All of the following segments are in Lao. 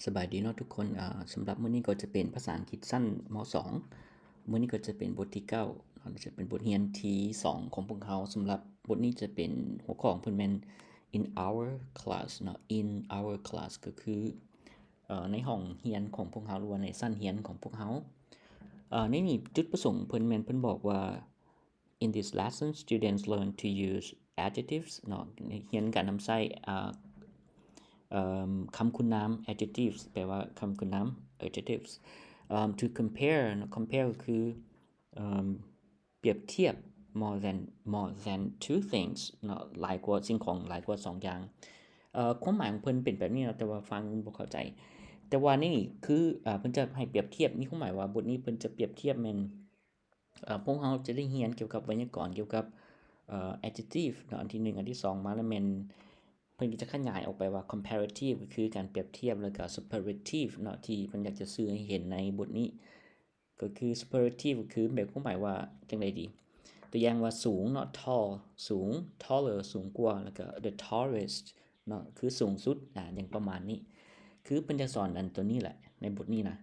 ສະບາຍດີເນາະທຸກຄົນ ເອີ ສຳລັບມື້ນີ້ກໍຈະເປັນພາສາອັງກິດຊັ້ນ ມໍສອງ ມື້ນີ້ກໍຈະເປັນບົດທີເກົ້າເນາະ ຈະເປັນບົດຮຽນທີສອງຂອງພວກເຮົາ. ສຳລັບບົດນີ້ຈະເປັນຫົວຂໍ້ຂອງເພິ່ນແມ່ນ In our class ເນາະ In our class ກໍຄື ເອີ ໃນຫ້ອງຮຽນຂອງພວກເຮົາ ຫຼືວ່າໃນຊັ້ນຮຽນຂອງພວກເຮົາ. ເອີ ໃນນີ້ຈຸດປະສົງເພິ່ນແມ່ນເພິ່ນບອກວ່າ In this lesson, students learn to use adjectives ເນາະ ຮຽນການນຳໃຊ້ ອາ ເອີ ຄຳຄຸນນາມ adjectives ແປວ່າຄຳຄຸນນາມ adjectives ເອີ to compare ເນາະ compare ກໍຄື ເອີ ປຽບທຽບ more than more than two things ເນາະ ຫຼາຍກວ່າສິ່ງຂອງ ຫຼາຍກວ່າສອງຢ່າງ. ເອີ ຄວາມໝາຍຂອງເພິ່ນເປັນແບບນີ້ເນາະ ແຕ່ວ່າຟັງບໍ່ເຂົ້າໃຈ. ແຕ່ວ່າໃນນີ້ຄື ເອີ ເພິ່ນຈະໃຫ້ປຽບທຽບ ມີຄວາມໝາຍວ່າບົດນີ້ເພິ່ນຈະປຽບທຽບແມ່ນ ເອີ ພວກເຮົາຈະໄດ້ຮຽນກ່ຽວກັບໄວຍາກອນ ກ່ຽວກັບ ເອີ adjective ເນາະ ອັນທີໜຶ່ງ ອັນທີສອງມາແລ້ວແມ່ນ ເພິ່ນກໍຈະຂະຫຍາຍອອກໄປວ່າ comparative ກໍຄືການປຽບທຽບ ແລ້ວກໍ superlative ເນາະ ທີ່ເພິ່ນຢາກຈະສື່ໃຫ້ເຫັນໃນບົດນີ້ ກໍຄື superlative ກໍຄືແບບຄວາມໝາຍວ່າຈັ່ງໃດດີ ຕົວຢ່າງວ່າສູງເນາະ tall ສູງ taller ສູງກວ່າ ແລ້ວກໍ the tallest ເນາະ ຄືສູງສຸດ ອາ ຢ່າງປະມານນີ້. ຄືເພິ່ນຈະສອນອັນຕົວນີ້ແຫຼະໃນບົດນີ້ນະ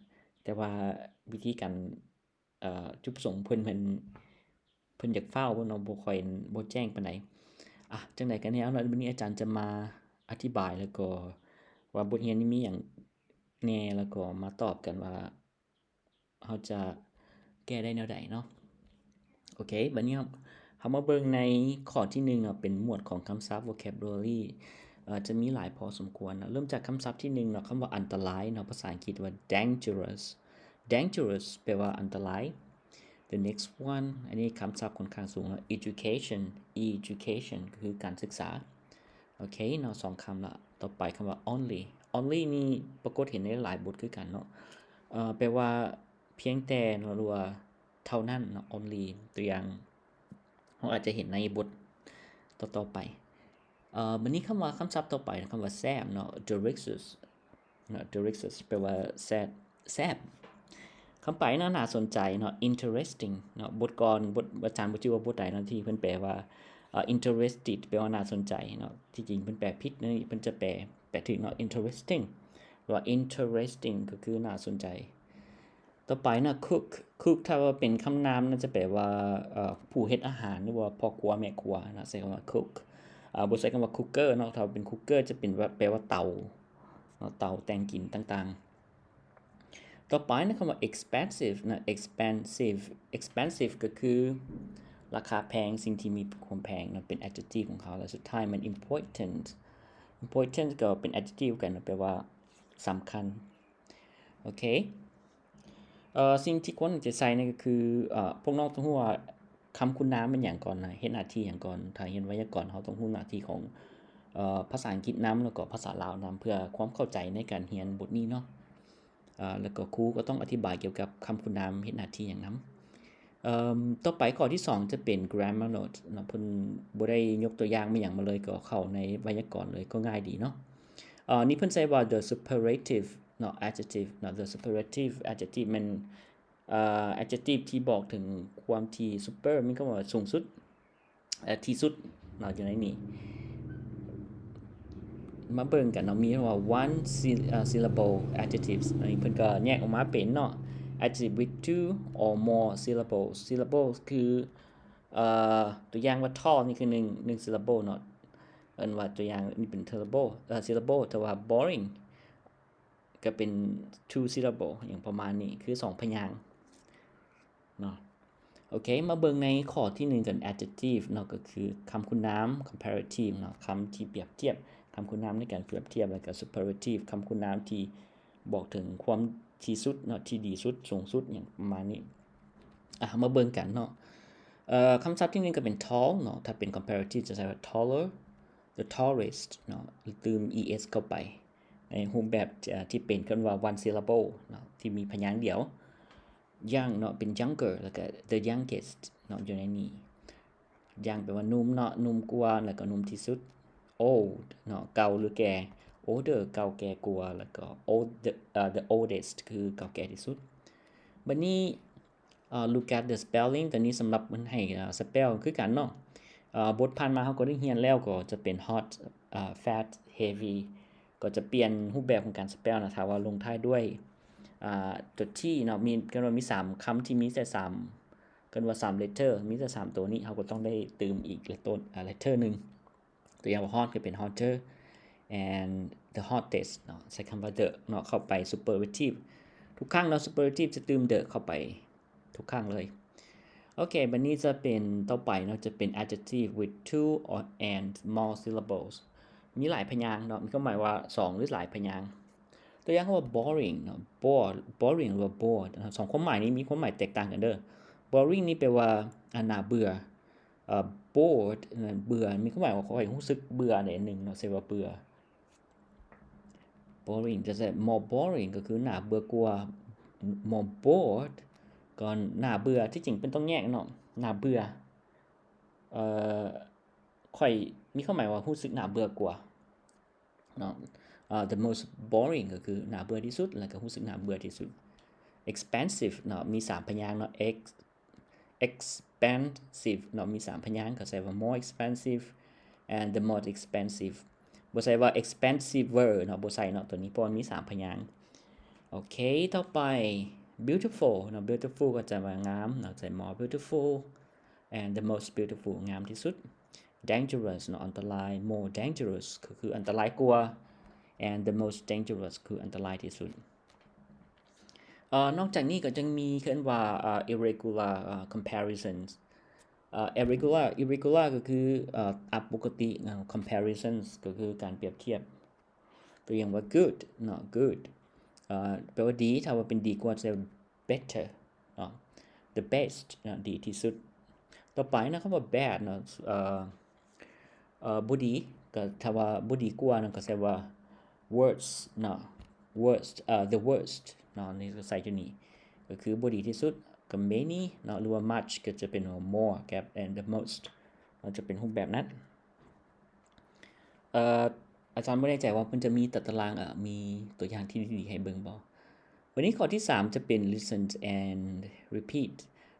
ແຕ່ວ່າວິທີການ ເອີ ຈຸດປະສົງເພິ່ນ ເພິ່ນ ເພິ່ນຢາກຟ້າວເນາະ ບໍ່ຄ່ອຍ ບໍ່ແຈ້ງປານໃດ. ອາ ຈັ່ງໃດກໍແນ່ເນາະ ມື້ນີ້ອາຈານຈະມາອະທິບາຍ ແລ້ວກໍວ່າບົດຮຽນນີ້ມີຫຍັງແນ່ ແລ້ວກໍມາຕອບກັນວ່າເຮົາຈະແກ້ໄດ້ແນວໃດເນາະ. ໂອເຄ ບັດນີ້ເຮົາ ເຮົາມາເບິ່ງໃນຂໍ້ທີໜຶ່ງເນາະ ເປັນໝວດຂອງຄຳສັບ vocabulary ເອີ ຈະມີຫຼາຍພໍສົມຄວນເນາະ. ເລີ່ມຈາກຄຳສັບທີໜຶ່ງເນາະ ຄຳວ່າອັນຕະລາຍເນາະ ພາສາອັງກິດວ່າ dangerous dangerous ແປວ່າອັນຕະລາຍ. The next one ອັນນີ້ຄຳສັບຂ້ອນຂ້າງສູງເນາະ education education ກໍຄືການສຶກສາ. ໂອເຄເນາະ ສອງຄຳລະ. ຕໍ່ໄປຄຳວ່າ only only ນີ້ປາກົດເຫັນໃນຫຼາຍບົດຄືກັນເນາະ ເອີ ແປວ່າພຽງແຕ່ເນາະ ຫຼືວ່າເທົ່ານັ້ນເນາະ only ຕົວຢ່າງ ເຮົາອາດຈະເຫັນໃນບົດຕໍ່ໆໄປ. ເອີ ບັດນີ້ຄຳວ່າ ຄຳສັບຕໍ່ໄປ ຄຳວ່າແຊບເນາະ delicious ເນາະ delicious ແປວ່າແຊບ ແຊບ. ຄຳໄປເນາະ ໜ້າສົນໃຈເນາະ interesting ເນາະ. ບົດກ່ອນ ບົດ ອາຈານບໍ່ຈື່ວ່າບົດໃດເນາະ ທີ່ເພິ່ນແປວ່າ ເອີ interested ແປວ່າໜ້າສົນໃຈເນາະ. ທີ່ຈິງເພິ່ນແປຜິດເນາະ ເພິ່ນຈະແປ ແປຖືກເນາະ interesting ຫຼືວ່າ interesting ກໍຄືໜ້າສົນໃຈ. ຕໍ່ໄປເນາະ cook cook ຖ້າວ່າເປັນຄຳນາມນະ ຈະແປວ່າ ເອີ ຜູ້ເຮັດອາຫານ ຫຼືວ່າພໍ່ຄົວແມ່ຄົວເນາະ ໃຊ້ຄຳວ່າ cook. ເອີ ບໍ່ໃຊ້ຄຳວ່າ cooker ເນາະ ຖ້າເປັນ cooker ຈະເປັນວ່າ ແປວ່າເຕົາເນາະ ເຕົາແຕ່ງກິນຕ່າງໆ. ຕໍ່ໄປນະ ຄຳວ່າ expensive ນະ expensive expensive ກໍຄືລາຄາແພງ ສິ່ງທີ່ມີຄວາມແພງເນາະ ເປັນ adjective ຂອງເຂົາ. ແລ້ວສຸດທ້າຍແມ່ນ important important ກໍເປັນ adjective ກັນເນາະ ແປວ່າສຳຄັນ. ໂອເຄ ເອີ ສິ່ງທີ່ຄວນຈະໃສ່ນີ້ກໍຄື ເອີ ພວກນ້ອງຕ້ອງຮູ້ວ່າຄຳຄຸນນາມແມ່ນຫຍັງກ່ອນນະ ເຮັດໜ້າທີ່ຫຍັງກ່ອນ. ຖ້າຮຽນໄວຍາກອນ ເຮົາຕ້ອງຮູ້ໜ້າທີ່ຂອງ ເອີ ພາສາອັງກິດນຳ ແລ້ວກໍພາສາລາວນຳ ເພື່ອຄວາມເຂົ້າໃຈໃນການຮຽນບົດນີ້ເນາະ. ເອີ ແລ້ວກໍຄູກໍຕ້ອງອະທິບາຍກ່ຽວກັບຄຳຄຸນນາມເຮັດໜ້າທີ່ຫຍັງນຳ. ເອີ ຕໍ່ໄປຂໍ້ທີສອງຈະເປັນ grammar note ເນາະ ເພິ່ນບໍ່ໄດ້ຍົກຕົວຢ່າງມີຫຍັງມາເລີຍ ກໍເຂົ້າໃນໄວຍາກອນເລີຍ ກໍງ່າຍດີເນາະ. ເອີ ນີ້ເພິ່ນໃຊ້ວ່າ the superlative ເນາະ adjective ເນາະ the superlative adjective ແມ່ນ ເອີ adjective ທີ່ບອກເຖິງຄວາມທີ່ super ມີຄຳວ່າສູງສຸດ ເອີ ທີ່ສຸດເນາະ ຢູ່ໃນນີ້. ມາເບິ່ງກັນເນາະ ມີຄຳວ່າ one syl- ເອີ syllable adjectives ອັນນີ້ເພິ່ນກໍແຍກອອກມາເປັນເນາະ adjective with two or more syllables syllable ຄື ເອີ ຕົວຢ່າງວ່າ tall ນີ້ຄືໜຶ່ງ ໜຶ່ງ syllable ເນາະ ເອີ້ນວ່າຕົວຢ່າງນີ້ເປັນ syllable ເອີ syllable ແຕ່ວ່າ boring ກໍເປັນ two syllable ຫຍັງປະມານນີ້ ຄືສອງພະຍາງເນາະ. ໂອເຄ ມາເບິ່ງໃນຂໍ້ທີໜຶ່ງກັນ adjective ເນາະ ກໍຄືຄຳຄຸນນາມ comparative ເນາະ ຄຳທີ່ປຽບທຽບ ຄຳຄຸນນາມໃນການປຽບທຽບ ແລ້ວກໍ superlative ຄຳຄຸນນາມທີ່ບອກເຖິງຄວາມທີ່ສຸດເນາະ ທີ່ດີສຸດ ສູງສຸດ ຫຍັງປະມານນີ້. ອາ ມາເບິ່ງກັນເນາະ ເອີ ຄຳສັບທີໜຶ່ງກໍເປັນ tall ເນາະ ຖ້າເປັນ comparative ຈະໃຊ້ວ່າ taller the tallest ເນາະ ຕື່ມ es ເຂົ້າໄປ ໃນຮູບແບບ ເອີ ທີ່ເປັນ ເອີ້ນວ່າ one syllable ເນາະ ທີ່ມີພະຍາງດຽວ. young ເນາະ ເປັນ younger ແລ້ວກໍ the youngest ເນາະ ຢູ່ໃນນີ້. young ແປວ່າໜຸ່ມເນາະ ໜຸ່ມກວ່າ ແລ້ວກໍໜຸ່ມທີ່ສຸດ. old ເນາະ ເກົ່າ ຫຼື ແກ່. older ເກົ່າແກ່ກວ່າ ແລ້ວກໍ old the, uh, the oldest ຄືເກົ່າແກ່ທີ່ສຸດ. ບັດນີ້ uh, look at the spelling ຕົວນີ້ສຳລັບເພິ່ນໃຫ້ uh, spell ຄືກັນເນາະ. ບົດຜ່ານມາເຮົາກໍໄດ້ຮຽນແລ້ວ ກໍຈະເປັນ hot, uh, fat, heavy, ກໍຈະປ່ຽນຮູບແບບຂອງການສະເປວນະ. ຖ້າວ່າລົງທ້າຍດ້ວຍ ອ່າ ຕົວ T ເນາະ ມີ ເອີ້ນວ່າມີສາມຄຳທີ່ມີແຕ່ສາມ ເອີ້ນວ່າສາມ letter ມີແຕ່ສາມໂຕນີ້ ເຮົາກໍຕ້ອງໄດ້ຕື່ມອີກ letter ເນາະ letter ໜຶ່ງ. ຕົວຢ່າງວ່າ hot ກໍເປັນ hotter and the hottest ເນາະ ໃສ່ຄຳວ່າ the ເນາະ ເຂົ້າໄປ superlative ທຸກຄັ້ງເນາະ superlative ຈະຕື່ມ the ເຂົ້າໄປທຸກຄັ້ງເລີຍ. ໂອເຄ ບັດນີ້ຈະເປັນ ຕໍ່ໄປເນາະ ຈະເປັນ adjective with two or and more syllables ມີຫຼາຍພະຍາງເນາະ ມີຄວາມໝາຍວ່າສອງ ຫຼື ຫຼາຍພະຍາງ. ຕົວຢ່າງຄຳວ່າ boring ເນາະ bore boring ຫຼືວ່າ bored ເນາະ ສອງຄວາມໝາຍນີ້ມີຄວາມໝາຍແຕກຕ່າງກັນເດີ້. Boring ນີ້ແປວ່າ ອ່າ ໜ້າເບື່ອ. ເອີ bored ເບື່ອ ມີຄວາມໝາຍວ່າຂ້ອຍຮູ້ສຶກເບື່ອໃດອັນໜຶ່ງເນາະ ໃສ່ວ່າເບື່ອ. Boring ຈະໃສ່ more boring ກໍຄືໜ້າເບື່ອກວ່າ more bored ກໍໜ້າເບື່ອ. ທີ່ຈິງເພິ່ນຕ້ອງແຍກເນາະ ໜ້າເບື່ອ ເອີ ຂ້ອຍມີຄວາມໝາຍວ່າຮູ້ສຶກໜ້າເບື່ອກວ່າເນາະ. ເອີ the most boring ກໍຄືໜ້າເບື່ອທີ່ສຸດ ແລ້ວກໍຮູ້ສຶກໜ້າເບື່ອທີ່ສຸດ. Expensive ເນາະ ມີສາມພະຍາງເນາະ ex expensive ເນາະ ມີສາມພະຍາງ ກໍໃສ່ວ່າ more expensive and the most expensive ບໍ່ໃສ່ວ່າ expensiver ເນາະ ບໍ່ໃສ່ເນາະ ຕົວນີ້ ເພາະວ່າມີສາມພະຍາງ. ໂອເຄ ຕໍ່ໄປ beautiful ເນາະ beautiful ກໍຈະວ່າງາມເນາະ ໃສ່ more beautiful and the most beautiful ງາມທີ່ສຸດ. Dangerous ເນາະ ອັນຕະລາຍ more dangerous ກໍຄືອັນຕະລາຍກວ່າ and the most dangerous ຄືອັນຕະລາຍທີ່ສຸດ. ເອີ ນອກຈາກນີ້ກໍຍັງມີເອີ້ນວ່າ ເອີ irregular ເອີ comparisons. ເອີ irregular irregular ກໍຄື ເອີ ອະປົກກະຕິເນາະ comparisons ກໍຄືການປຽບທຽບ. ຕົວຢ່າງວ່າ good ເນາະ good ເອີ ແປວ່າດີ ຖ້າວ່າເປັນດີກວ່າ ຈະ better ເນາະ the best ເນາະ ດີທີ່ສຸດ. ຕໍ່ໄປນະ ຄຳວ່າ bad ເນາະ ເອີ ເອີ ບໍ່ດີ ກໍຖ້າວ່າບໍ່ດີກວ່ານະ ກໍໃສ່ວ່າ worse ເນາະ worst ເອີ the worst ເນາະ ນີ້ກໍໃສ່ຢູ່ນີ້ ກໍຄືບໍ່ດີທີ່ສຸດ. ກໍ many ເນາະ ຫຼືວ່າ much ກໍຈະເປັນວ່າ more ກັບ and the most ເນາະ ຈະເປັນຮູບແບບນັ້ນ. ເອີ ອາຈານບໍ່ແນ່ໃຈວ່າເພິ່ນຈະມີຕາຕະລາງ ເອີ ມີຕົວຢ່າງທີ່ດີໆໃຫ້ເບິ່ງບໍ່. ບັດນີ້ຂໍ້ທີສາມຈະເປັນ listen and repeat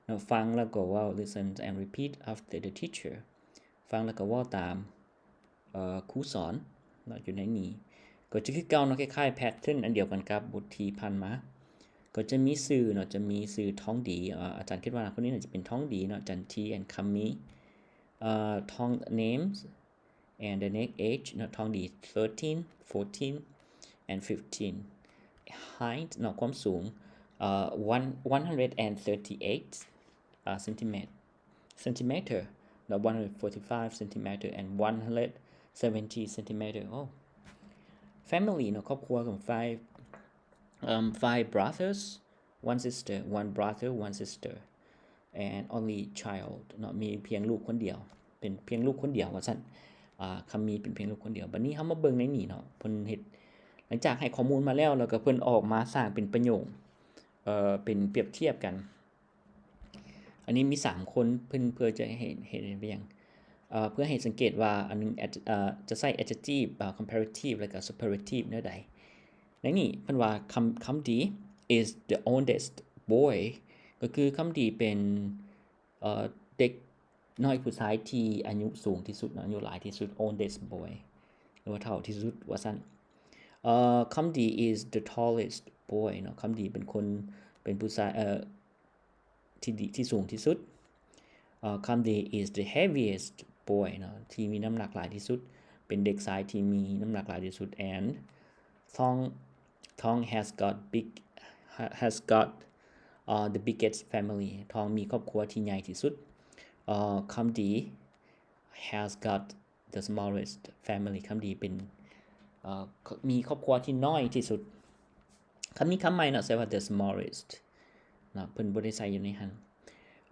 ເນາະ ຟັງແລ້ວກໍເວົ້າ listen and repeat after the teacher ຟັງແລ້ວກໍເວົ້າຕາມ ເອີ ຄູສອນເນາະ ຢູ່ໃນນີ້. ກໍຈະຄືເກົ່າເນາະ ຄ້າຍໆ pattern ອັນດຽວກັນກັບບົດທີ່ຜ່ານມາ. ກໍຈະມີຊື່ເນາະ ຈະມີຊື່ທອງດີ ເອີ ອາຈານຄິດວ່າຄົນນີ້ໜ້າຈະເປັນທອງດີເນາະ ຈັນທີ and ຄຳມີ ເອີ ທອງ names and the next age ເນາະ ທອງດີ thirteen, fourteen and fifteen. Height ເນາະ ຄວາມສູງ ເອີ one, one hundred and thirty-eight ເອີ centimet- centimeter ເນາະ one hundred forty-five centimeter and one hundred seventy centimeter. ໂອ້ family ເນາະ ຄອບຄົວຂອງ five, um, five brothers, one sister, one brother, one sister and only child ເນາະ ມີພຽງລູກຄົນດຽວ ເປັນພຽງລູກຄົນດຽວວ່າຊັ້ນ. ອ່າ ຄຳມີເປັນພຽງລູກຄົນດຽວ. ບັດນີ້ເຮົາມາເບິ່ງໃນນີ້ເນາະ ເພິ່ນເຮັດ ຫຼັງຈາກໃຫ້ຂໍ້ມູນມາແລ້ວ ແລ້ວກໍເພິ່ນອອກມາສ້າງເປັນປະໂຫຍກ ເອີ ເປັນປຽບທຽບກັນ. ອັນນີ້ມີສາມຄົນ ເພິ່ນເພື່ອຈະໃຫ້ເຫັນ ເຫັນໄປຫຍັງ ເອີ ເພື່ອໃຫ້ສັງເກດວ່າອັນໜຶ່ງ ແອັດ ເອີ ຈະໃຊ້ adjective ເອີ comparative ແລ້ວກໍ superlative ແນວໃດ. ໃນນີ້ເພິ່ນວ່າ ຄຳ ຄຳດີ is the oldest boy ກໍຄືຄຳດີເປັນ ເອີ ເດັກນ້ອຍຜູ້ຊາຍທີ່ອາຍຸສູງທີ່ສຸດເນາະ ອາຍຸຫຼາຍທີ່ສຸດ oldest boy ຫຼືວ່າເຖົ້າທີ່ສຸດວ່າຊັ້ນ. ເອີ ຄຳດີ is the tallest boy ເນາະ ຄຳດີເປັນຄົນ ເປັນຜູ້ຊາຍ ເອີ ທີ່ດີ ທີ່ສູງທີ່ສຸດ. ເອີ ຄຳດີ is the heaviest boy ເນາະ ທີ່ມີນ້ຳໜັກຫຼາຍທີ່ສຸດ ເປັນເດັກຊາຍທີ່ມີນ້ຳໜັກຫຼາຍທີ່ສຸດ. And ທອງ Tong has got big, ha- has got, uh, the biggest family. ທອງມີຄອບຄົວທີ່ໃຫຍ່ທີ່ສຸດ. ເອີ ຄຳດີ has got the smallest family. ຄຳດີເປັນ ເອີ ມີຄອບຄົວທີ່ນ້ອຍທີ່ສຸດ. ຄຳນີ້ຄຳໃໝ່ເນາະ ໃສ່ວ່າ the smallest ເນາະ ເພິ່ນບໍ່ໄດ້ໃສ່ຢູ່ໃນຫັ້ນ.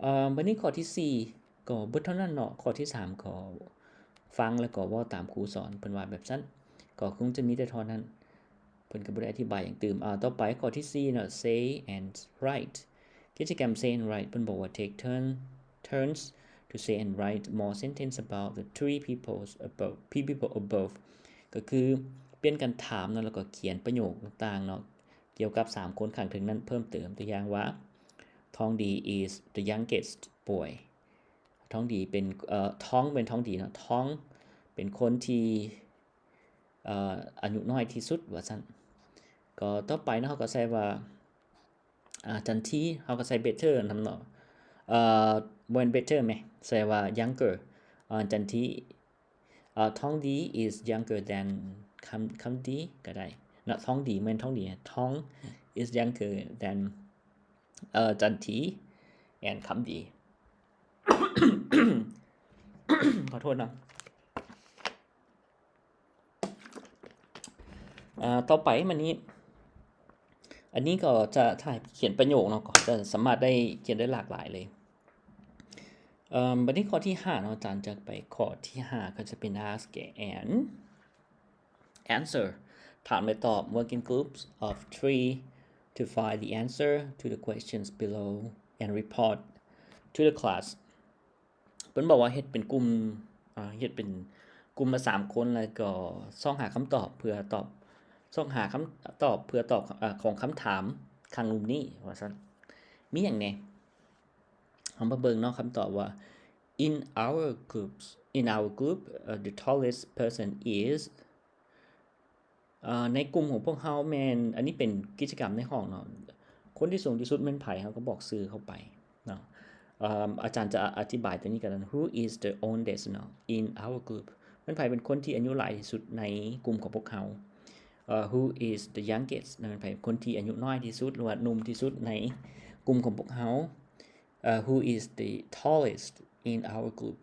ເອີ ບັດນີ້ຂໍ້ທີສີ່ກໍເບິດເທົ່ານັ້ນເນາະ. ຂໍ້ທີສາມກໍຟັງແລ້ວກໍເວົ້າຕາມຄູສອນ ເພິ່ນວ່າແບບຊັ້ນ ກໍຄົງຈະມີແຕ່ເທົ່ານັ້ນ ເພິ່ນກໍບໍ່ໄດ້ອະທິບາຍຫຍັງຕື່ມ. ອ່າ ຕໍ່ໄປຂໍ້ທີສີ່ເນາະ say and write. ກິດຈະກຳ say and write ເພິ່ນບອກວ່າ take turn turns to say and write more sentence about the three peoples above, three people above ກໍຄືປ່ຽນກັນຖາມເນາະ ແລ້ວກໍຂຽນປະໂຫຍກຕ່າງໆເນາະ ກ່ຽວກັບສາມຄົນຂ້າງເທິງນັ້ນເພີ່ມເຕີມ. ຕົວຢ່າງວ່າ Tong Di is the youngest boy. ທອງດີເປັນ ເອີ ທອງ ເປັນທອງດີເນາະ ທອງເປັນຄົນທີ່ ເອີ ອາຍຸນ້ອຍທີ່ສຸດວ່າຊັ້ນ. ກໍຕໍ່ໄປເນາະ ເຮົາກໍໃສ່ວ່າ ອາ ຈັນທີ ເຮົາກໍໃສ່ better ນຳເນາະ ເອີ ບໍ່ແມ່ນ better ແມ ໃສ່ວ່າ younger ອາ ຈັນທີ ເອີ ທອງດີ is younger than ຄຳ ຄຳດີກໍໄດ້ເນາະ. ທອງດີ ແມ່ນທອງດີ ທອງ is younger than ເອີ ຈັນທີ and ຄຳດີ ຂໍໂທດເນາະ. ອາ ຕໍ່ໄປມານີ້ ອັນນີ້ກໍຈະ ຖ້າໃຫ້ຂຽນປະໂຫຍກເນາະ ກໍຈະສາມາດໄດ້ຂຽນໄດ້ຫຼາກຫຼາຍເລີຍ. ເອີ ບັດນີ້ຂໍ້ທີຫ້າເນາະ ອາຈານຈະໄປຂໍ້ທີຫ້າ ກໍຈະເປັນ ask and answer ຖາມແລະຕອບ work in groups of three to find the answer to the questions below and report to the class. ເພິ່ນບອກວ່າເຮັດເປັນກຸ່ມ ເຮັດເປັນກຸ່ມລະສາມຄົນ ແລ້ວກໍຊອກຫາຄຳຕອບເພື່ອຕອບ ຊອກຫາຄຳຕອບເພື່ອຕອບ ອາ ຂອງຄຳຖາມຂ້າງລຸ່ມນີ້ວ່າຊັ້ນ. ມີຫຍັງແດ່? ເຮົາມາເບິ່ງເນາະ ຄຳຕອບວ່າ In our groups, in our group, uh, the tallest person is ເອີ ໃນກຸ່ມຂອງພວກເຮົາແມ່ນ ອັນນີ້ເປັນກິດຈະກຳໃນຫ້ອງເນາະ ຄົນທີ່ສູງທີ່ສຸດແມ່ນໃຜ ເຮົາກໍບອກຊື່ເຂົ້າໄປເນາະ. ເອີ ອາຈານຈະອະ ອະທິບາຍຕົວນີ້ກັນ Who is the oldest ເນາະ in our group ແມ່ນໃຜເປັນຄົນທີ່ອາຍຸຫຼາຍທີ່ສຸດໃນກຸ່ມຂອງພວກເຮົາ? ເອີ Who is the youngest ແມ່ນໃຜເປັນຄົນທີ່ອາຍຸນ້ອຍທີ່ສຸດ ຫຼືວ່າໜຸ່ມທີ່ສຸດໃນກຸ່ມຂອງພວກເຮົາ? ເອີ Who is the tallest in our group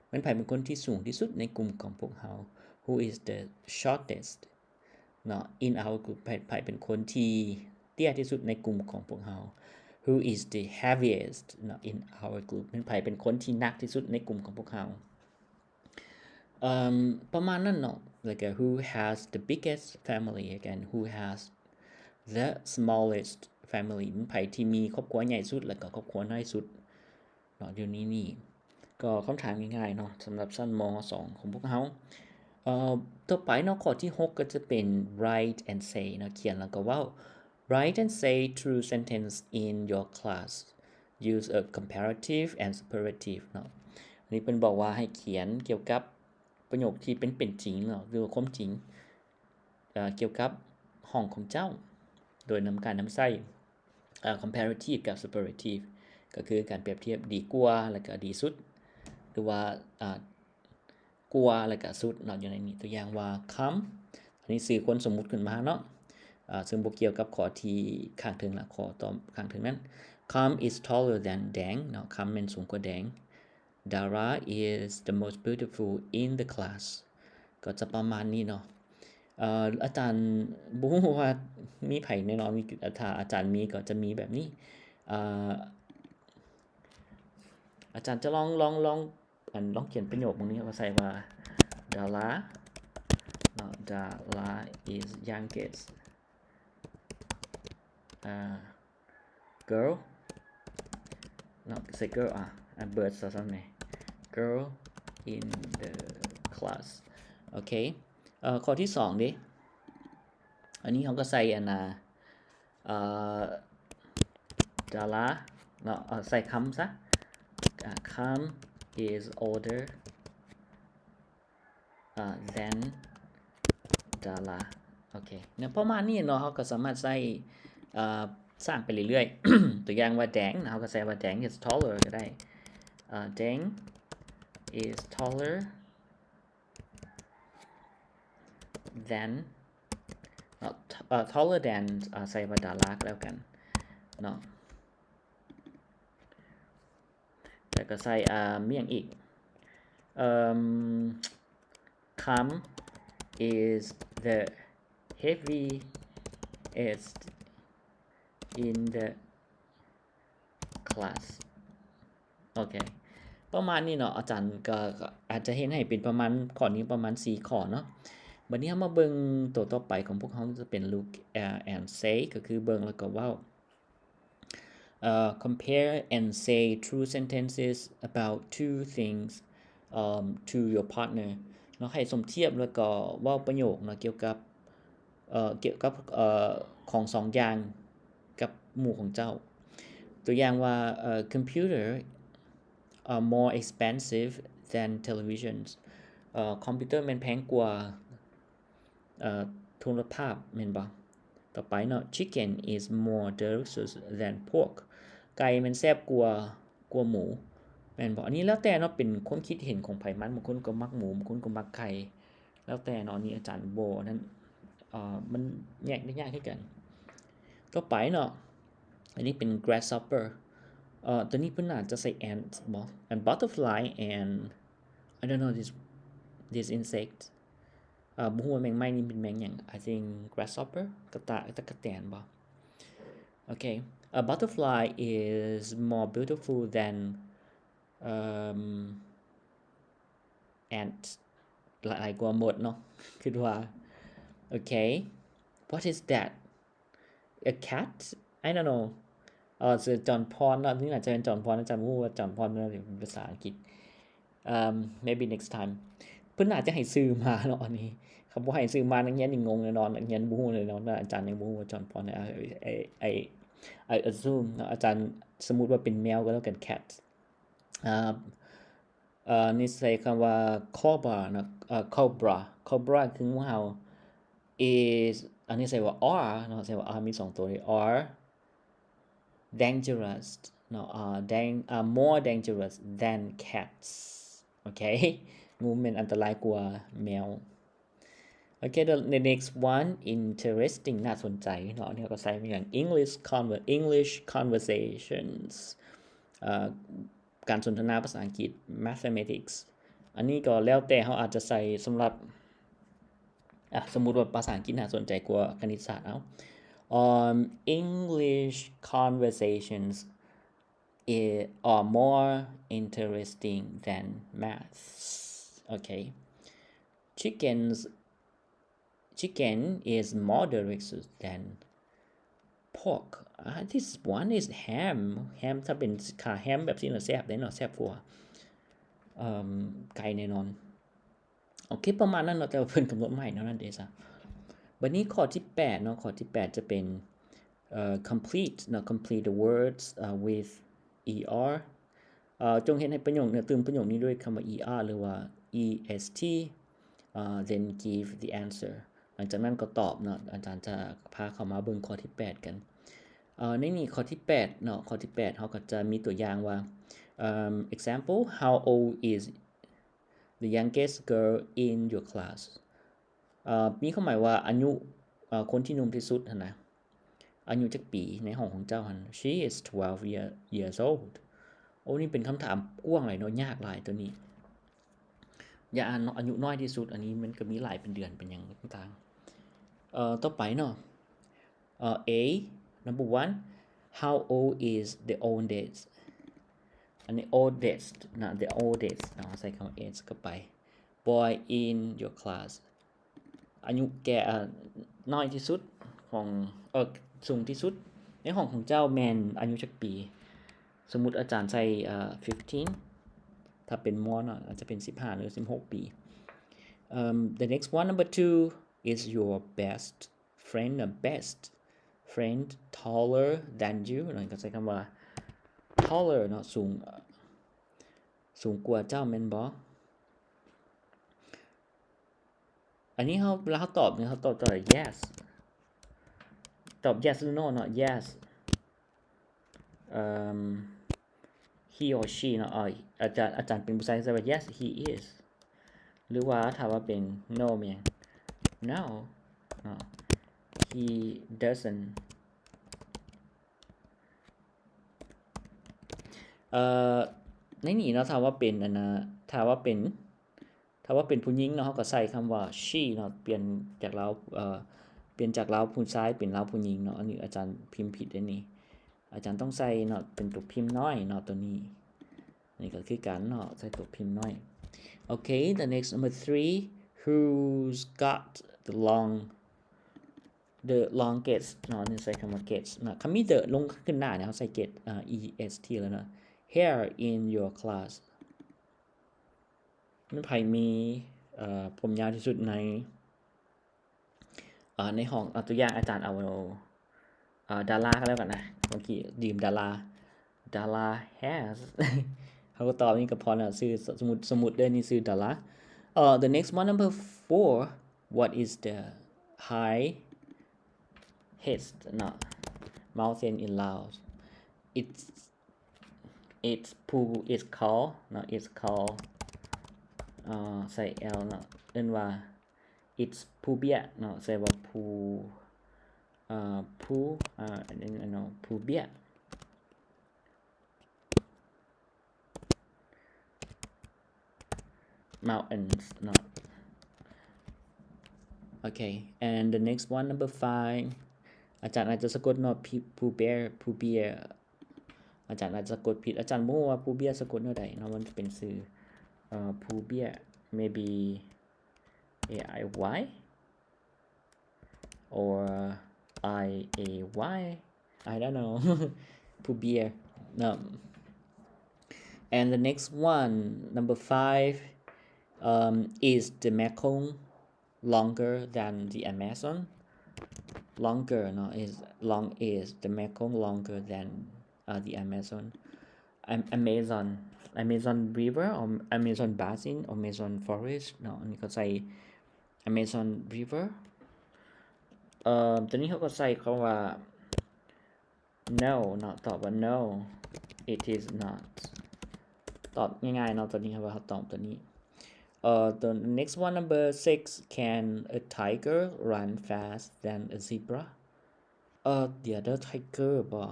ແມ່ນໃຜເປັນຄົນທີ່ສູງທີ່ສຸດໃນກຸ່ມຂອງພວກເຮົາ? Who is the shortest ເນາະ in our group ໃຜ ໃຜເປັນຄົນທີ່ເຕ້ຍທີ່ສຸດໃນກຸ່ມຂອງພວກເຮົາ? Who is the heaviest ເນາະ in our group ແມ່ນໃຜເປັນຄົນທີ່ໜັກທີ່ສຸດໃນກຸ່ມຂອງພວກເຮົາ? ເອີ ປະມານນັ້ນເນາະ. ແລ້ວກໍ Who has the biggest family? Again, who has the smallest family? ແມ່ນໃຜທີ່ມີຄອບຄົວໃຫຍ່ສຸດ ແລ້ວກໍຄອບຄົວນ້ອຍສຸດເນາະ ຢູ່ໃນນີ້. ກໍຄຳຖາມງ່າຍໆເນາະ ສຳລັບຊັ້ນ ມ.ສອງ ຂອງພວກເຮົາ. ເອີ ຕໍ່ໄປເນາະ ຂໍ້ທີຫົກ ກໍຈະເປັນ write and say ເນາະ ຂຽນແລ້ວກໍເວົ້າ. Write and say true sentence in your class. Use a comparative and superlative ເນາະ. ອັນນີ້ເພິ່ນບອກວ່າໃຫ້ຂຽນກ່ຽວກັບປະໂຫຍກທີ່ເປັນ ເປັນຈິງເນາະ ຫຼືວ່າຄວາມຈິງ ເອີ ກ່ຽວກັບຫ້ອງຂອງເຈົ້າ ໂດຍນຳ ການນຳໃຊ້ ເອີ comparative ກັບ superlative ກໍຄືການປຽບທຽບດີກວ່າ ແລ້ວກໍດີສຸດ ຫຼືວ່າ ອາ ກວ່າ ແລ້ວກໍສຸດເນາະ ຢູ່ໃນນີ້. ຕົວຢ່າງວ່າ Come ອັນນີ້ຊື່ຄົນສົມມຸດຂຶ້ນມາເນາະ ອາ ເຊິ່ງບໍ່ກ່ຽວກັບຂໍ້ທີ່ຂ້າງເທິງລະ ຂໍ້ຕອບຂ້າງເທິງນັ້ນ. Come is taller than ແດງເນາະ Come ແມ່ນສູງກວ່າແດງ. Dara is the most beautiful in the class ກໍຈະປະມານນີ້ເນາະ. ເອີ ອາຈານບໍ່ຮູ້ວ່າມີໃຜແນ່ນອນ ມີ ຖ້າອາຈານມີກໍຈະມີແບບນີ້. ເອີ ອາຈານຈະລອງ ລອງ ລອງ ອັນ ລອງຂຽນປະໂຫຍກເບິ່ງນີ້ ເຮົາກໍໃສ່ວ່າ Dara ເນາະ Dara is youngest ອາ girl ເນາະ ໃສ່ girl ອາ ອາ bird ຊະຊັ້ນແໝ girl in the class. ໂອເຄ ເອີ ຂໍ້ທີສອງເດ ອັນນີ້ເຮົາກໍໃສ່ອັນນາ ເອີ Dara ເນາະ ເອີ ໃສ່ Come ຊະ ອາ Come is older ອາ than Dara. ໂອເຄ ແນວປະມານນີ້ເນາະ ເຮົາກໍສາມາດໃຊ້ ເອີ ສ້າງໄປເລື້ອຍໆ ຕົວຢ່າງວ່າ Dang ເຮົາກໍໃສ່ວ່າ Dang is taller ກໍໄດ້ ເອີ Dang is taller than ເນາະ ເອີ taller than ເອີ ໃສ່ວ່າ Dara ກໍແລ້ວກັນເນາະ. ແລ້ວກໍໃສ່ ອາ ມີຫຍັງອີກ ເອີ Come is the heaviest in the class. ໂອເຄ ປະມານນີ້ເນາະ ອາຈານກໍ ກໍອາດຈະເຮັດໃຫ້ເປັນປະມານ ຂໍ້ນີ້ປະມານສີ່ຂໍ້ເນາະ. ບັດນີ້ເຮົາມາເບິ່ງຕົວຕໍ່ໄປຂອງພວກເຮົາ ຈະເປັນ look and say ກໍຄືເບິ່ງແລ້ວກໍເວົ້າ. ເອີ compare and say true sentences about two things, um, to your partner ເນາະ ໃຫ້ສົມທຽບແລ້ວກໍເວົ້າປະໂຫຍກເນາະ ກ່ຽວກັບ ເອີ ກ່ຽວກັບ ເອີ ຂອງສອງຢ່າງກັບໝູ່ຂອງເຈົ້າ. ຕົວຢ່າງວ່າ ເອີ Computer are more expensive than televisions. ເອີ ຄອມພິວເຕີແມ່ນແພງກວ່າ ເອີ ໂທລະພາບແມ່ນບໍ່? ຕໍ່ໄປເນາະ Chicken is more delicious than pork. ໄກ່ແມ່ນແຊບກວ່າ ກວ່າໝູ ແມ່ນບໍ່? ອັນນີ້ແລ້ວແຕ່ເນາະ ເປັນຄວາມຄິດເຫັນຂອງໃຜມັນ, ບາງຄົນກໍມັກໝູ ບາງຄົນກໍມັກໄກ່ ແລ້ວແຕ່ເນາະ. ອັນນີ້ອາຈານບໍ່ນັ້ນ ເອີ ມັນແຍກໄດ້ຍາກຄືກັນ. ຕໍ່ໄປເນາະ ອັນນີ້ເປັນ grasshopper. ເອີ ຕົວນີ້ເພິ່ນອາດຈະໃສ່ ant ບໍ່? And butterfly and I don't know this this insect. ເອີ ບໍ່ຮູ້ວ່າແມງໄມ້ນີ້ເປັນແມງຫຍັງ. I think grasshopper ກະຕະ ຕະກະແຕນບໍ່? ໂອເຄ. A butterfly is more beautiful than, um, ant. ຫຼາຍກວ່າມົດເນາະ ຄິດວ່າ. ໂອເຄ. What is that? A cat? I don't know. ເອີ ຊື່ຈອນພອນເນາະ. ນີ້ໜ້າຈະເປັນຈອນພອນ. ອາຈານບໍ່ຮູ້ວ່າຈອນພອນເປັນພາສາອັງກິດ. Um, maybe next time. ເພິ່ນອາດຈະໃຫ້ຊື່ມາເນາະ ອັນນີ້. ຄັນບໍ່ໃຫ້ຊື່ມາ ນັກຮຽນນີ້ງົງແນ່ນອນ. ນັກຮຽນບໍ່ຮູ້ແນ່ນອນ. ອາຈານຍັງບໍ່ຮູ້ວ່າຈອນພອນ. I, I, I, I assume ເນາະ. ອາຈານ ສົມມຸດວ່າເປັນແມວກໍແລ້ວກັນ cat. ອ່າ ເອີ ນີ້ໃຊ້ຄຳວ່າ cobra ເນາະ. ເອີ cobra, cobra ຄືງູເຫົ່າ. Is ອັນນີ້ໃຊ້ວ່າ are ເນາະ. ໃຊ້ວ່າ are ມີສອງຕົວເລີຍ. Are dangerous ເນາະ. Are dang- are more dangerous than cats. ໂອເຄ. ງູແມ່ນອັນຕະລາຍກວ່າແມວ. ໂອເຄ. The, the next one, interesting ໜ້າສົນໃຈເນາະ. ອັນນີ້ເຮົາກໍໃຊ້ເປັນຫຍັງ? English conver- English conversations. ເອີ ການສົນທະນາພາສາອັງກິດ. Mathematics ອັນນີ້ກໍແລ້ວແຕ່ເຮົາອາດຈະໃສ່ສຳລັບ ອ່ະ ສົມມຸດວ່າພາສາອັງກິດໜ້າສົນໃຈກວ່າຄະນິດສາດ. ເອົາ Um, English conversations i- are more interesting than maths. ໂອເຄ. Chickens Chicken is more delicious than pork. Ah, this one is ham. Ham ຖ້າເປັນຂາແຮມແບບຊີ້ນະແຊບເດ້ເນາະ ແຊບກວ່າ ເອີ່ມ ໄກ່ແນ່ນອນ. ໂອເຄ ປະມານນັ້ນເນາະ ແຕ່ວ່າເພິ່ນກຳນົດມາໃຫ້ແນວນັ້ນເດ້ຊະ. ບັດນີ້ຂໍ້ທີແປດເນາະ ຂໍ້ທີແປດຈະເປັນ ເອີ່ complete ເນາະ complete the words, uh, with er. ເອີ່ ຈົ່ງເຮັດໃຫ້ປະໂຫຍກເນາະ ຕື່ມປະໂຫຍກນີ້ດ້ວຍຄຳວ່າ er ຫຼືວ່າ est, ເອີ່ then give the answer. ຫຼັງຈາກນັ້ນກໍຕອບເນາະ. ອາຈານຈະພາເຂົ້າມາເບິ່ງຂໍ້ທີແປດກັນ. ເອີ່ ໃນນີ້ຂໍ້ທີແປດເນາະ ຂໍ້ທີແປດເຮົາກໍຈະມີຕົວຢ່າງວ່າ ເອີ່ມ example, how old is the youngest girl in your class? ເອີ່ ມີຄວາມໝາຍວ່າອາຍຸ ເອີ່ ຄົນທີ່ໜຸ່ມທີ່ສຸດຫັ້ນນະ ອາຍຸຈັກປີໃນຫ້ອງຂອງເຈົ້າຫັ້ນ? She is twelve year, years old. ໂອ້ ນີ້ເປັນຄຳຖາມກວ້າງຫຼາຍເນາະ ຍາກຫຼາຍໂຕນີ້. ຢ່າອ່ານເນາະ ອາຍຸນ້ອຍທີ່ສຸດ. ອັນນີ້ມັນກໍມີຫຼາຍເປັນເດືອນເປັນຫຍັງຕ່າງໆ. ເອີ່ ຕໍ່ໄປເນາະ ເອີ່ A number one, how old is the oldest? ອັນນີ້ oldest ນະ the oldest ເນາະ ໃສ່ຄຳວ່າ est ເຂົ້າໄປ. Boy in your class. ອາຍຸແກ່ ເອີ່ ນ້ອຍທີ່ສຸດຂອງ ເອີ່ ສູງທີ່ສຸດໃນຫ້ອງຂອງເຈົ້າແມ່ນອາຍຸຈັກປີ? ສົມມຸດອາຈານໃສ່ ເອີ່ fifteen ຖ້າເປັນ ມ.ເນາະ ອາດຈະເປັນສິບຫ້າ ຫຼື ສິບຫົກປີ. Um, the next one, number two, is your best friend, the best friend taller than you? ນັ້ນກໍໃຊ້ຄຳວ່າ taller ເນາະ ສູງ ສູງກວ່າເຈົ້າແມ່ນບໍ່? ອັນນີ້ເຮົາ ເວລາເຮົາຕອບນີ້ ເຮົາຕອບຕະຫຼອດ yes ຕອບ yes ຫຼື no ເນາະ yes. Um, he or she ເນາະ ອາ ອາຈານ ອາຈານເປັນຜູ້ຊາຍ ກໍຈະວ່າ yes he is. ຫຼືວ່າຖ້າວ່າເປັນ no ແມ່ນ no ເນາະ he doesn't. ເອີ່ ໃນນີ້ເນາະ ຖ້າວ່າເປັນອັນນະ ຖ້າວ່າເປັນ ຖ້າວ່າເປັນຜູ້ຍິງເນາະ ເຮົາກໍໃສ່ຄຳວ່າ she ເນາະ ປ່ຽນຈາກລາວ ເອີ່ ປ່ຽນຈາກລາວຜູ້ຊາຍເປັນລາວຜູ້ຍິງເນາະ. ອັນນີ້ອາຈານພິມຜິດເດ້ນີ້ ອາຈານຕ້ອງໃສ່ເນາະ ເປັນຕົວພິມນ້ອຍເນາະ ຕົວນີ້. ອັນນີ້ກໍຄືກັນເນາະ ໃສ່ຕົວພິມນ້ອຍ. Okay, the next, number three, who's got the long the longest ເນາະ ນີ້ໃສ່ຄຳວ່າ gest ເນາະ. ຄັນມີ the ລົງຂຶ້ນໜ້າເນຍ ເຮົາໃສ່ gest ເອີ est ແລ້ວເນາະ. Hair in your class ແມ່ນໃຜມີ ເອີ ຜົມຍາວທີ່ສຸດໃນ ເອີ ໃນຫ້ອງ? ເອົາຕົວຢ່າງ ອາຈານເອົາ ເອີ ດາລາກໍແລ້ວກັນນະ. ເມື່ອກີ້ຢືມດາລາ Dala has ເຮົາກໍຕອບນີ້ກໍພໍນະ ຊື່ ສ- ສົມມຸດ ສົມມຸດເດີ ນີ້ຊື່ Dala. ເອີ the next one, number four, what is the highest ເນາະ mountain in Laos. It's it's Phu it's called ເນາະ it's called ເອີ ໃສ່ L ເນາະ ເອີ້ນວ່າ it's Phu Biet ເນາະ ໃສ່ວ່າ Phu ເອີ Phu ເອີ ເນາະ Phu Biet mountains ເນາະ. Okay, and the next one, number five. ອາຈານອາດຈະສະກົດເນາະ Phu Biet, Phu Biet. ອາຈານອາດຈະສະກົດຜິດ. ອາຈານບໍ່ຮູ້ວ່າ Phu Biet ສະກົດແນວໃດເນາະ. ມັນຈະເປັນຊື່ ເອີ Phu Biet, maybe A I Y or I A Y, I don't know. Phu Biet. Um, and the next one, number five, um, is the Mekong longer than the Amazon? Longer, no, is long, is the Mekong longer than, uh, the Amazon? Am- Amazon, Amazon River or Amazon Basin, Amazon Forest? No, ອັນນີ້ເຂົາໃສ່ Amazon River. ເອີ ຕົວນີ້ເຮົາກໍໃສ່ຄຳວ່າ No ເນາະ ຕອບວ່າ No, it is not. ຕອບງ່າຍໆເນາະ ຕົວນີ້ ເຮົາວ່າເຮົາຕອບຕົວນີ້. ເອີ the next one, number six, can a tiger run fast than a zebra? ເອີ the other tiger ບໍ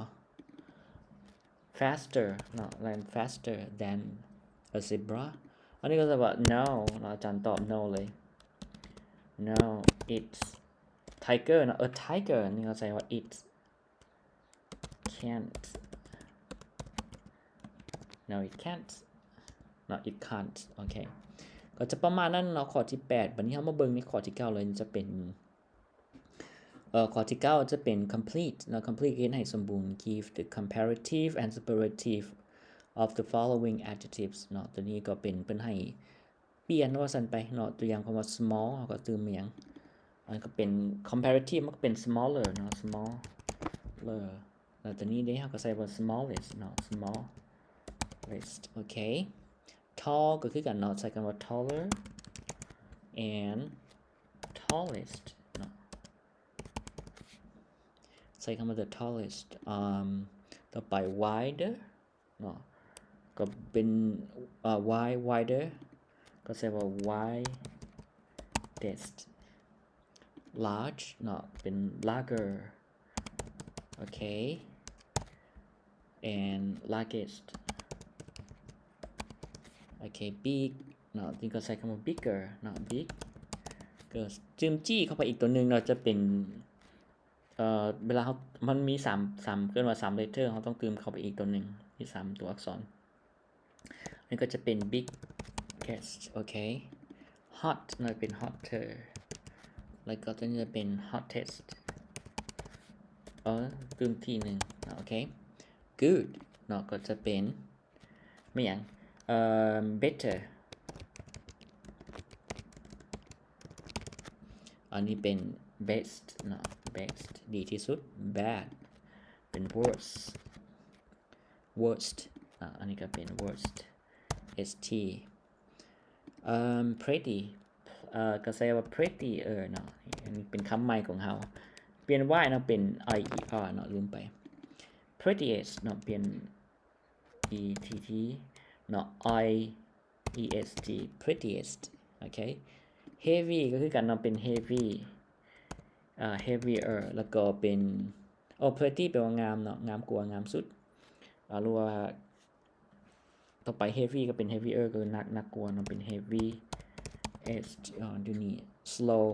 faster ເນາະ run faster than a zebra. ອັນນີ້ກໍຈະວ່າ No ເນາະ ອາຈານຕອບ No ເລີຍ. No, it's tiger ເນາະ a tiger ນີ້ເຮົາໃສ່ວ່າ It can't. No, it can't. No, it can't. ໂອເຄ ກໍຈະປະມານນັ້ນເນາະ ຂໍ້ທີແປດ. ບັດນີ້ເຮົາມາເບິ່ງໃນຂໍ້ທີເກົ້າເລີຍ ຈະເປັນ ເອີ ຂໍ້ທີເກົ້າຈະເປັນ complete ເນາະ. Complete ເຮັດໃຫ້ສົມບູນ. Give the comparative and superlative of the following adjectives ເນາະ. ຕົວນີ້ກໍເປັນ ເພິ່ນໃຫ້ ປ່ຽນວ່າຊັ້ນໄປເນາະ. ຕົວຢ່າງຄຳວ່າ small ເຮົາກໍຕື່ມຫຍັງ? ອັນກໍເປັນ comparative ມັນກໍເປັນ smaller ເນາະ smaller. ແລ້ວຕົວນີ້ເດ ເຮົາກໍໃສ່ວ່າ smallest ເນາະ smallest. ໂອເຄ tall ກໍຄືກັນເນາະ ໃສ່ຄຳວ່າ taller and tallest ເນາະ ໃສ່ຄຳວ່າ the tallest. ອາ ຕໍ່ໄປ wider ເນາະ ກໍເປັນ ເອີ wide wider ກໍໃສ່ວ່າ widest. Large ເນາະ ເປັນ larger. ໂອເຄ and largest. ໂອເຄ big ເນາະ ຈຶ່ງກໍໃສ່ຄຳວ່າ bigger ເນາະ big ກໍຈື່ມຈີ້ເຂົ້າໄປອີກຕົວໜຶ່ງເນາະ ຈະເປັນ ເອີ ເວລາເຮົາ ມັນມີສາມ ສາມ ເອີ້ນວ່າສາມ letter ເຮົາຕ້ອງຕື່ມເຂົ້າໄປອີກຕົວໜຶ່ງ ມີສາມຕົວອັກສອນ. ອັນນີ້ກໍຈະເປັນ biggest. ໂອເຄ hot ເນາະ ເປັນ hotter ແລ້ວກໍຕົວນີ້ຈະເປັນ hottest. ເອີ ຕື່ມທີໜຶ່ງ ໂອເຄ good ເນາະ ກໍຈະເປັນ ແມ່ນຫຍັງ? ເອີ better. ອັນນີ້ເປັນ best ເນາະ best ດີທີ່ສຸດ. Bad ເປັນ worst, worst. ອາ ອັນນີ້ກໍເປັນ worst, S T. ເອີ pretty ເອີ ກໍໃສ່ວ່າ prettier ເນາະ. ອັນນີ້ເປັນຄຳໃໝ່ຂອງເຮົາ ປ່ຽນ Y ເນາະ ເປັນ I E R ເນາະ ລືມໄປ. Prettiest ເນາະ ປ່ຽນ E T T ເນາະ I E S T, prettiest. ໂອເຄ heavy ກໍຄືກັນເນາະ ເປັນ heavy, ເອີ heavier ແລ້ວກໍເປັນ ໂອ້ pretty ແປວ່າງາມເນາະ ງາມກວ່າ ງາມສຸດ ເອີ ຫຼືວ່າ ຕໍ່ໄປ heavy ກໍເປັນ heavier ກໍຄືໜັກ ໜັກກວ່າເນາະ ເປັນ heaviest. ເອີ ດຽວນີ້ slow,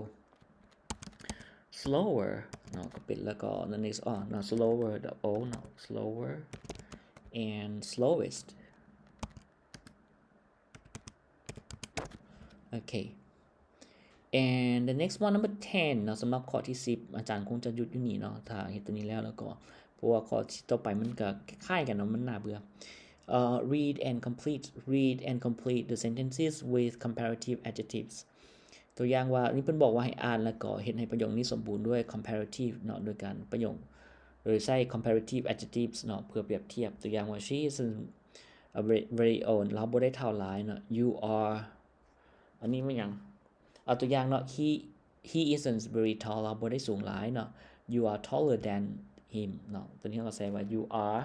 slower ເນາະ ກໍເປັນ ແລ້ວກໍ the next ເນາະ slower, the O ເນາະ slower and slowest. ໂອເຄ and the next one, number ten ເນາະ ສຳລັບຂໍ້ທີສິບ ອາຈານຄົງຈະຢຸດຢູ່ນີ້ເນາະ ຖ້າເຮັດຕົວນີ້ແລ້ວ ແລ້ວກໍ ເພາະວ່າຂໍ້ທີຕໍ່ໄປມັນກໍຄ້າຍໆກັນເນາະ ມັນໜ້າເບື່ອ. ເອີ read and complete, read and complete the sentences with comparative adjectives. ຕົວຢ່າງວ່າ ນີ້ເພິ່ນບອກວ່າໃຫ້ອ່ານ ແລ້ວກໍເຮັດໃຫ້ປະໂຫຍກນີ້ສົມບູນດ້ວຍ comparative ເນາະ ໂດຍການປະໂຫຍກ ໂດຍໃຊ້ comparative adjectives ເນາະ ເພື່ອປຽບທຽບ. ຕົວຢ່າງວ່າ She isn't a very, very old, ລາວບໍ່ໄດ້ເຖົ້າຫຼາຍເນາະ. You are ອັນນີ້ແມ່ນຫຍັງ? ເອົາຕົວຢ່າງເນາະ He He isn't very tall ເຮົາບໍ່ໄດ້ສູງຫຼາຍເນາະ. You are taller than him ເນາະ. ຕົວນີ້ເຮົາກໍໃສ່ວ່າ you are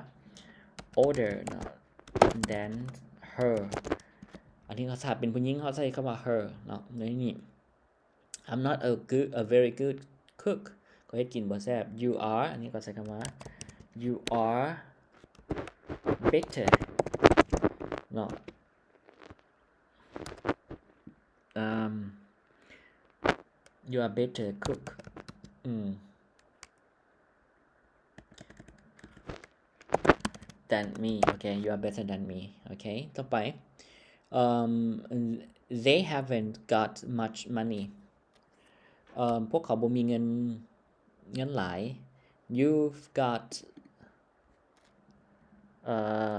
older ເນາະ than her. ອັນນີ້ກໍຖ້າເປັນຜູ້ຍິງ ເຮົາໃຊ້ຄຳວ່າ her ເນາະ. ໃນນີ້ I'm not a good a very good cook ຂ້ອຍເຮັດກິນບໍ່ແຊບ. You are ອັນນີ້ກໍໃຊ້ຄຳວ່າ you are better ເນາະ. Um, you are better cook ອືມ than me. Okay, you are better than me. Okay, ຕໍ່ໄປ um, they haven't got much money. ເອີ່ມ ພວກເຂົາບໍ່ມີເງິນ ເງິນຫຼາຍ. You've got ເອີ່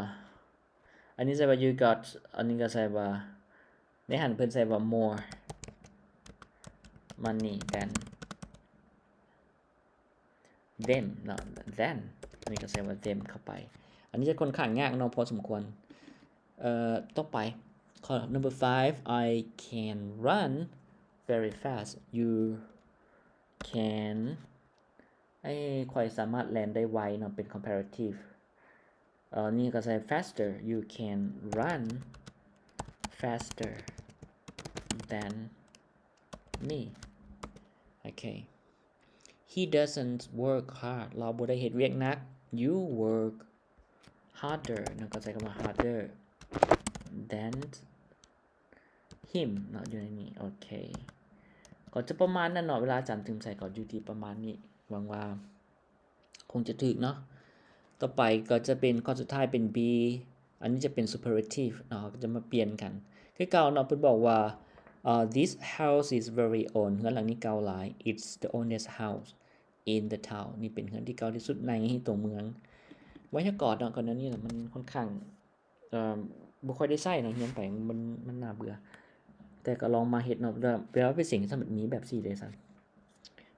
ອັນນີ້ໃສ່ວ່າ you got ອັນນີ້ກໍໃສ່ວ່າ ໃນຫັ້ນເພິ່ນໃສ່ວ່າ more money than them ເນາະ than ອັນນີ້ກໍໃສ່ວ່າ them ເຂົ້າໄປ. ອັນນີ້ຈະຄ່ອນຂ້າງຍາກເນາະ ພໍສົມຄວນ. ເອີ່ ຕໍ່ໄປ ຂໍ້ number five, I can run very fast. You can ເອີ ຂ້ອຍສາມາດແລ່ນໄດ້ໄວເນາະ ເປັນ comparative. ເອີ ນີ້ກໍໃສ່ faster. You can run faster than me. Okay. He doesn't work hard. ລາວບໍ່ໄດ້ເຮັດວຽກໜັກ. You work harder ນະ ກໍໃສ່ຄຳວ່າ harder than him ເນາະ ຢູ່ໃນນີ້. ໂອເຄ ກໍຈະປະມານນັ້ນເນາະ ເວລາອາຈານຕື່ມໃສ່ກໍຢູ່ທີ່ປະມານນີ້. ຫວັງວ່າຄົງຈະຖືກເນາະ. ຕໍ່ໄປກໍຈະເປັນຂໍ້ສຸດທ້າຍເປັນ B. ອັນນີ້ຈະເປັນ superlative ເນາະ ເຮົາກໍຈະມາປ່ຽນກັນຄືເກົ່າເນາະ. ເພິ່ນບອກວ່າ ເອີ່ this house is very old. ເຮືອນຫຼັງນີ້ເກົ່າຫຼາຍ. It's the oldest house in the town. ນີ້ເປັນເຮືອນທີ່ເກົ່າທີ່ສຸດໃນຕົວເມືອງ. ໄວຍາກອນເນາະ ກ່ອນໜ້ານີ້ນະ ມັນຄ່ອນຂ້າງ ເອີ່ມ ບໍ່ຄ່ອຍໄດ້ໃຊ້ເນາະ ຮຽນໄປມັນ ມັນໜ້າເບື່ອ ແຕ່ກໍລອງມາເຮັດເນາະ. ແລ້ວເວລາໄປເສັງ ມັນມີແບບຊີ້ເດ້ຊັ້ນ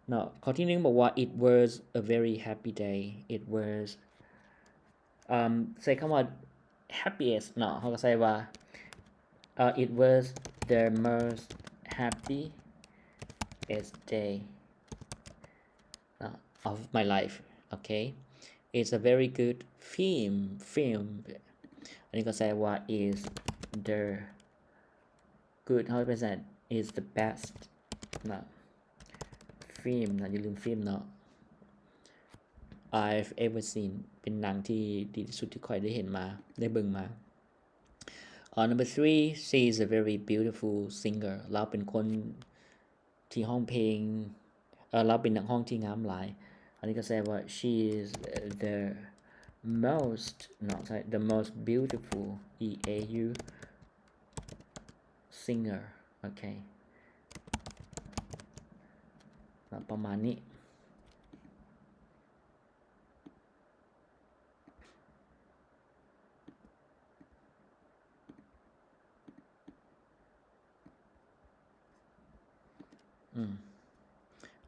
ເນາະ. ຂໍ້ທີໜຶ່ງບອກວ່າ It was a very happy day. It was ເອີ່ມ ໃຊ້ຄຳວ່າ happiest ເນາະ ເຮົາກໍໃຊ້ວ່າ ເອີ່ It was the most happiest day ເນາະ of my life. ໂອເຄ It's a very good film. Film ອັນນີ້ກໍໃຊ້ວ່າ is the good ເຮົາໄປໃສ່ is the best ເນາະ film ເນາະ ຢ່າລືມ film ເນາະ I've ever seen. ເປັນໜັງທີ່ດີທີ່ສຸດທີ່ຂ້ອຍໄດ້ເຫັນມາ ໄດ້ເບິ່ງມາ. ເອີ່ number three, she is a very beautiful singer. ລາວເປັນຄົນທີ່ຮ້ອງເພງ ເອີ່ ລາວເປັນນັກຮ້ອງທີ່ງາມຫຼາຍ. ອັນນີ້ກໍໃຊ້ວ່າ she is the most ເນາະ ໃຊ້ the most beautiful, E A U singer. ໂອເຄ ເນາະ ປະມານນີ້. ອືມ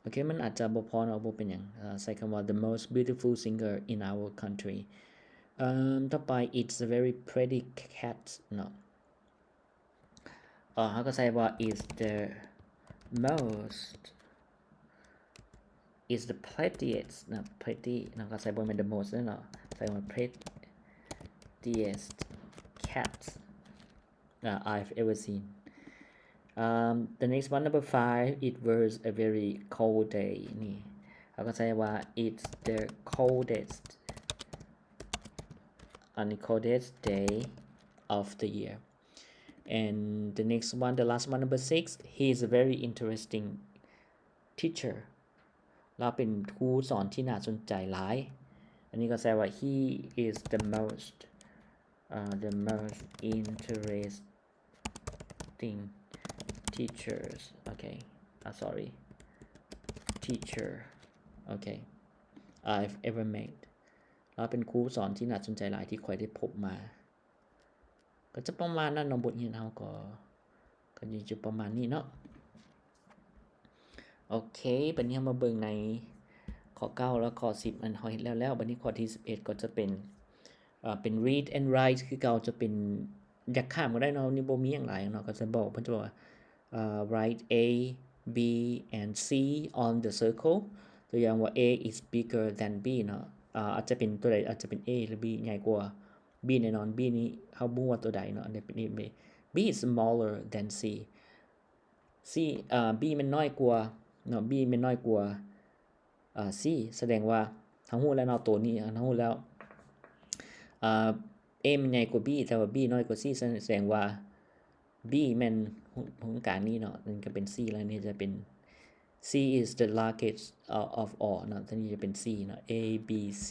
ໂອເຄ ມັນອາດຈະບໍ່ພໍເນາະ ບໍ່ເປັນຫຍັງ. ເອີ່ ໃຊ້ຄຳວ່າ the most beautiful singer in our country. ເອີ່ມ ຕໍ່ໄປ it's a very pretty cat ເນາະ. ເອີ່ ເຮົາກໍໃຊ້ວ່າ is the most, is the prettiest ນະ pretty ເນາະ ກໍໃຊ້ບໍ່ແມ່ນ the most ເນາະ ໃຊ້ວ່າ prettiest cat, uh, I've ever seen. Um, the next one, number five, it was a very cold day. ນີ້ ເຮົາກໍໃຊ້ວ່າ it's the coldest, ອັນນີ້ coldest day of the year. And the next one, the last one, number six, he is a very interesting teacher. ລາວເປັນຄູສອນທີ່ໜ້າສົນໃຈຫຼາຍ. ອັນນີ້ກໍໃຊ້ວ່າ he is the most, uh, the most interesting teachers, okay, uh, sorry, teacher, okay, I've ever met. ລາວເປັນຄູສອນທີ່ໜ້າສົນໃຈຫຼາຍທີ່ຂ້ອຍໄດ້ພົບມາ. ກໍຈະປະມານນັ້ນເນາະ ບົດຮຽນເຮົາກໍ ກໍຢູ່ປະມານນີ້ເນາະ. ໂອເຄ ບັດນີ້ເຮົາມາເບິ່ງໃນຂໍ້ເກົ້າ ແລະ ຂໍ້ສິບ ອັນເຮົາເຮັດແລ້ວແລ້ວ. ບັດນີ້ຂໍ້ທີສິບເອັດກໍຈະເປັນ ເອີ ເປັນ read and write ຄືເກົ່າ ຈະເປັນ ຢາກຂ້າມກໍໄດ້ເນາະ ນີ້ບໍ່ມີຫຍັງຫຼາຍເນາະ ກໍຈະບອກ ເພິ່ນຈະບອກວ່າ ເອີ write a B and C on the circle ຕົວຢ່າງວ່າ A is bigger than B ເນາະ ອາ ອາດຈະເປັນຕົວໃດ ອາດຈະເປັນ A ຫຼື B ໃຫຍ່ກວ່າ B ແນ່ນອນ B ນີ້ເຮົາບໍ່ຮູ້ວ່າຕົວໃດເນາະ ອັນນີ້ເປັນ A B is smaller than C C ອາ B ແມ່ນນ້ອຍກວ່າເນາະ B ແມ່ນນ້ອຍກວ່າ ອາ C ສະແດງວ່າເຮົາຮູ້ແລ້ວເນາະ ໂຕນີ້ເຮົາຮູ້ແລ້ວ ອາ A ມັນໃຫຍ່ກວ່າ B ແຕ່ວ່າ B ນ້ອຍກວ່າ C ສະແດງວ່າ B ແມ່ນຫຸນກາງນີ້ເນາະ ນັ້ນກໍເປັນ C ແລ້ວ ນີ້ຈະເປັນ C is the largest of all ເນາະ ຕົວນີ້ຈະເປັນ C ເນາະ A B C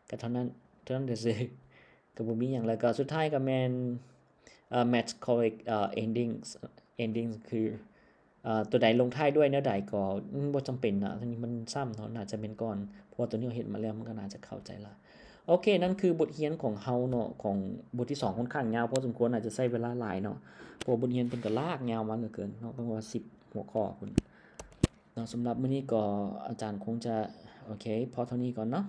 ກໍເທົ່ານັ້ນ ເທົ່ານັ້ນຊື່ໆ ກໍບໍ່ມີຫຍັງ ແລ້ວກໍສຸດທ້າຍກໍແມ່ນ ເອີ match correct ເອີ endings endings ຄື ເອີ ຕົວໃດລົງທ້າຍດ້ວຍແນວໃດກໍ ອືມ ບໍ່ຈຳເປັນນະ ອັນນີ້ມັນຊ້ຳເນາະ ໜ້າຈະແມ່ນກ່ອນ ເພາະວ່າຕົວນີ້ເຮົາເຮັດມາແລ້ວ ມັນກໍໜ້າຈະເຂົ້າໃຈຫຼາຍ. ໂອເຄ ນັ້ນຄືບົດຮຽນຂອງເຮົາເນາະ ຂອງບົດທີສອງ ຂ້ອນຂ້າງຍາວພໍສົມຄວນ ອາດຈະໃຊ້ເວລາຫຼາຍເນາະ ເພາະວ່າບົດຮຽນເພິ່ນກໍລາກຍາວມາເຫຼືອເກີນເນາະ ປະມານວ່າສິບຫົວຂໍ້ພຸ້ນເນາະ. ສຳລັບມື້ນີ້ກໍອາຈານຄົງຈະ ໂອເຄ ພໍເທົ່ານີ້ກ່ອນເນາະ.